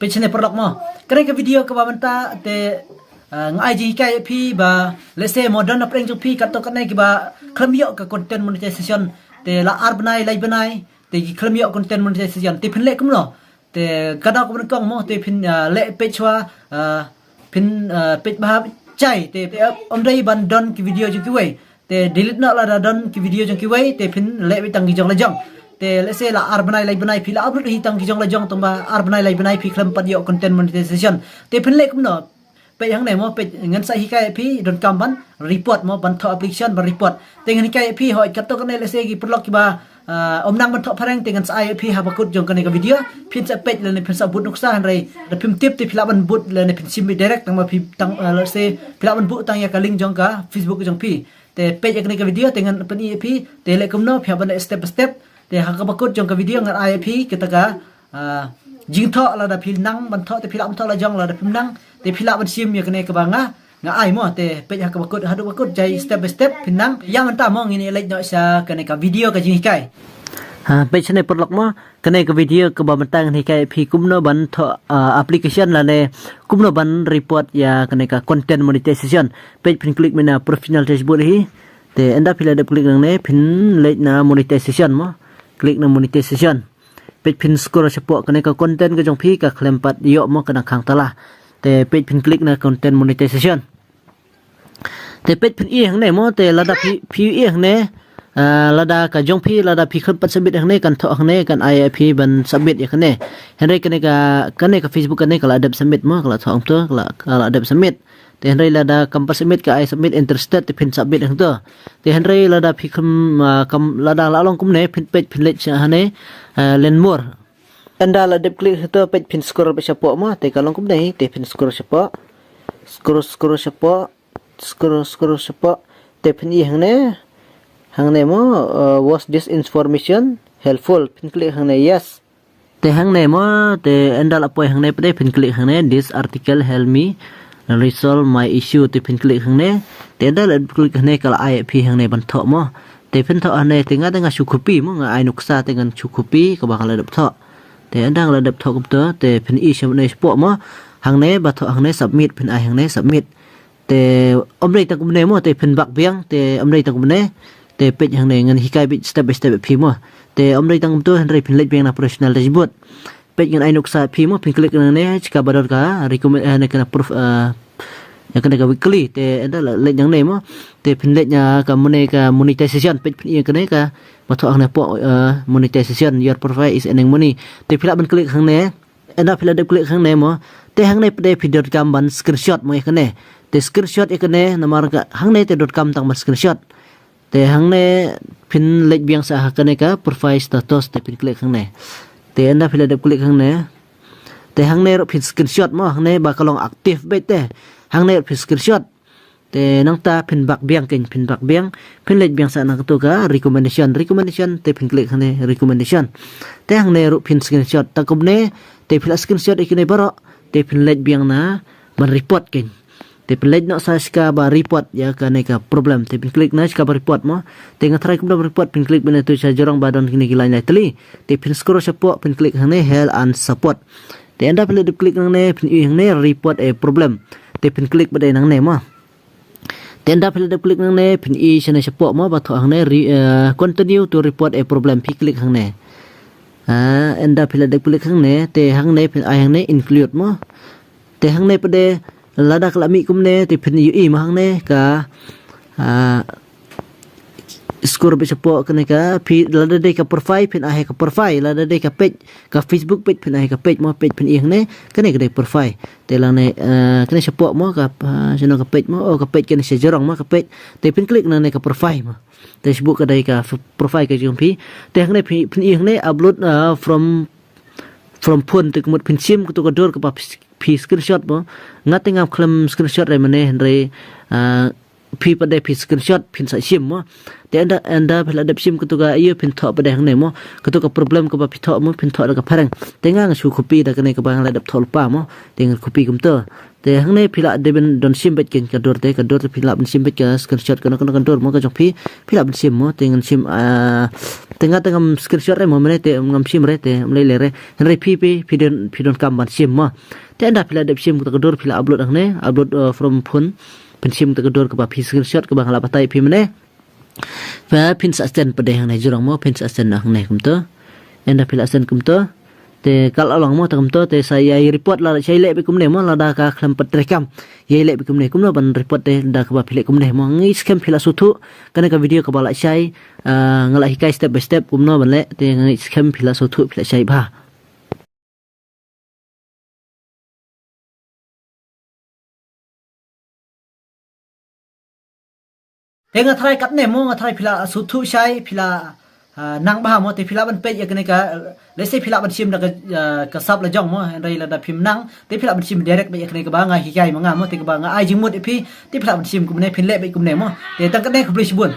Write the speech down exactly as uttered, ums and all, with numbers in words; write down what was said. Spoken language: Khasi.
Peit shane paralok mo. Kane ka video kaba mynta te, ah, nga ai jinghikai ïa phi ba, let's say, mo don na pdeng jong phi katto katne kiba khlem ïoh ka content monetization. Te la ar bnai, lai bnai, te ki khlem ïoh content monetization. Te phin leh kumno? Te ka daw kaba nyngkong mo, te phin, ah, leh peit shuwa, ah, phin, ah, peit bha jai, te, te, ah, ym dei ban don ki video jong kiwei. Te delete noh lada don ki video jong kiwei, te phin leh beit tang ki jong la jong. Te let's say la ar bnai lai bnai phi la upload hi tang ki jong la jong, tang ba ar bnai lai bnai phi khlem pat ïoh content monetization. Te phin leh kumno? Peit hangne mo, peit ngan sa hikai ïa phi, donkam ban report mo, ban thoh application ban report. Te ngan hikai ïa phi, hooid, katto katne, let's say, ki paralok kiba, ah, ym nang ban thoh phareng, te ngan sa ai ïa phi ha bakut jong kane ka video. Phin sa peit lane phin sa bud nuksa, hynrei da phim tip te phi lah ban bud lane phin shim direct, tang ba phi tang, ah, let's say, phi lah ban bud tang ïa ka link jong ka Facebook jong phi. Te peit ïa kane ka video, te ngan pyni ïa phi, te leh kumno, phi hap ban leh step by step. Te ha kaba kut jong ka video ngan ai ïa phi kita ka, ah, jingthoh, lada phi nang ban thoh te phi lah ban thoh la jong, lada phim nang te phi lah ban shim ïa kane kaba nga, nga ai mo. Te peit ha kaba kut, haduh ba kut jai step by step, phin nang. Ïa mynta mo ngin ïa leit noh sha kane ka video ka jinghikai. Ha, peit shane paralok mo, kane ka video kaba mynta ngan hikai ïa phi kumno ban thoh, ah, application lane kumno ban report ïa kane ka content monetization. Peit phin click mynta professional dashboard hi. Te ynda phi la dep click nangne, phin leit na monetization mo. Click na monetization. Peit phin scroll shapoh, kane ka content ka jong phi ka khlem pat ïoh mo, ka dang khang tala. Te peit phin click na content monetization. Te peit phin ïohi hangne mo, te lada phi, phi ïohi hangne, ah, lada ka jong phi, lada phi khlem pat submit hangne, kan thoh hangne, kan ai ïa phi ban submit ïa kane. Hynrei kane ka, kane ka Facebook kane ka la dep submit mo, ka la thoh hangto, ka la, ka la dep submit. Te hynrei lada kam pat submit, ka ai submit interested, te phin submit hangto. Te hynrei lada phi khlem, ah, kam, lada la long kumne, phin peit phin leit sha hangne, ah, learn more. Ynda la dep click hangto, peit phin scroll beit shapoh mo, te ka long kumne, te phin scroll shapoh. Scroll, scroll shapoh. Scroll, scroll shapoh. Te phin ïohi hangne. Hangne mo, uh, was this information helpful? Phin click hangne, yes. Te hangne mo, te ynda la poi hangne pat, phin click hangne, this article help me resolve my issue. Te phin click hangne. Te ynda la click hangne ka la ai ïa phi hangne ban thoh mo. Te phin thoh hangne, te nga te nga shu copy mo, nga ai nuksa te ngan shu copy kaba ka la dep thoh. Te ynda nga la dep thoh kumto, te phin ïohi sha hangne shapoh mo. Hangne ba thoh hangne submit, phin ai hangne submit. Te ym dei tang kumne mo, te phin back biang, te ym dei tang kumne. Te peit hangne ngan hikai beit step by step ïa phi mo. Te ym dei tang kumto, hynrei phin leit biang na professional dashboard. Peit ngan ai nuksa ïa phi mo, phin click nangne, shika ba don ka recommend, eh, ne kane ka prof, eh, ïa kane ka weekly, te ynda la leit nangne mo. Te phin leit na ka mone ka monetization, peit phin ïohi kane kaba thoh hangne hapoh, eh, monetization, your profile is earning money. Te phi lah ban click hangne, ynda phi la dep click hangne mo. Te hangne pat phi donkam ban screenshot mo ïa kane. Te screenshot ïa kane, namar ka hangne te donkam tang ban screenshot. Te hangne phin leit biang sa ha kane ka profile status, te phin click hangne. Te ynda phi la dep click hangne. Te hangne ruh phin screenshot mo, hangne ba ka long active beit te. Hangne ruh phin screenshot. Te nangta phin back biang kein, phin back biang. Phin leit biang sa na kato ka recommendation, recommendation, te phin click hangne recommendation. Te hangne ruh phin screenshot. Tang kumne, te phi la screenshot ïa kine baroh, te phin leit biang na ban report kein. Te phin leit noh sa shika ba report ïa kane ka problem. Te phin click na shika ba report mo. Te nga tharai kumno ba report, phin click beit na tu sha jrong ba don kine ki lain lai tylli. Te phin scroll shapoh, phin click hangne help and support. Te ynda phi la dep click nangne, phin ïohi hangne report a problem. Te phin click beit nangne mo. Te ynda phi la dep click nangne, phin ïohi shane shapoh mo ba thoh hangne re-, eh, continue to report a problem. Phi click hangne. Ah, ynda phi la dep click hangne, te hangne phin ai hangne include mo. Te hangne pat lada ka la mih kumne, te phin ïohi mo hangne ka, ah, scroll beit shapoh kane ka, phi, lada dei ka profile, phin ai ha ka profile, lada dei ka page, ka Facebook page, phin ai ha ka page mo, page phin ïohi hangne, kane ka dei profile. Te hangne, eh, kane shapoh mo, ka, ah, shano ka page mo, oh, ka page kane sha jrong mo, ka page. Te phin click nangne ka profile mo. Te shapoh ka dei ka f-, profile ka jong phi. Te hangne phi, phin ïohi hangne upload, ah, from from phone, te ka mut phin shim kato ka dur kaba phi, phi screenshot mo. Nga te ngam khlem screenshot re mane, hynrei, ah, phi pat de phi screenshot phin sa shim mo. Te ynda, ynda phi la dep shim katu ka ïa phin thoh pat de hangne mo. Katu ka problem kaba phi thoh mo, phin thoh da ka phareng. Te nga nga shu copy da kane kaba nga la dep thoh lypa mo. Te nga copy kumto. Te hangne phi la dep ban don shim bad ka dur te, ka dur te phi la ban shim bad ka screenshot kano kano ka dur mo ka jong phi, phi la ban shim mo, te ngan shim, ah, te nga te ngam screenshot re mo, mynne te ngam shim re, te ym lei lei re. Hynrei phi phi, phi don, phi donkam ban shim mo. Te ynda phi la dep shim kata ka dur phi la upload hangne, upload, uh, from phone. Phin shim kata ka dur kaba phi screenshot kaba nga la batai phi mynne. Phin sa send pat de hangne jrong mo, phin sa send hangne kumto. Ynda phi la send kumto. Te ka la long mo te kumto, te sa ïai report la shai leh bad kumne mo, lada ka khlem pat treikam. Ïai leh bad kumne, kumno ban report te da kaba phi leh kumne mo. Nga ngeit skhem phi la sngewthuh, kane ka video kaba la shai, ah, nga la hikai step by step kumno ban leh, te nga ngeit skhem phi la sngewthuh phi la shai bha. Te nga tharai katne mo, nga tharai phi la sngewthuh shai, phi la, ah, nang bha mo, te phi lah ban peit ïa kane ka, let's say phi lah ban shim da ka, ah, ka sap la jong mo, hynrei lada phim nang, te phi lah ban shim direct beit ïa kane kaba nga hikai ma nga mo, te kaba nga ai jingmut ïa phi, te phi lah ban shim kumne, phin leh beit kumne mo. Te tang katne, khublei shibun.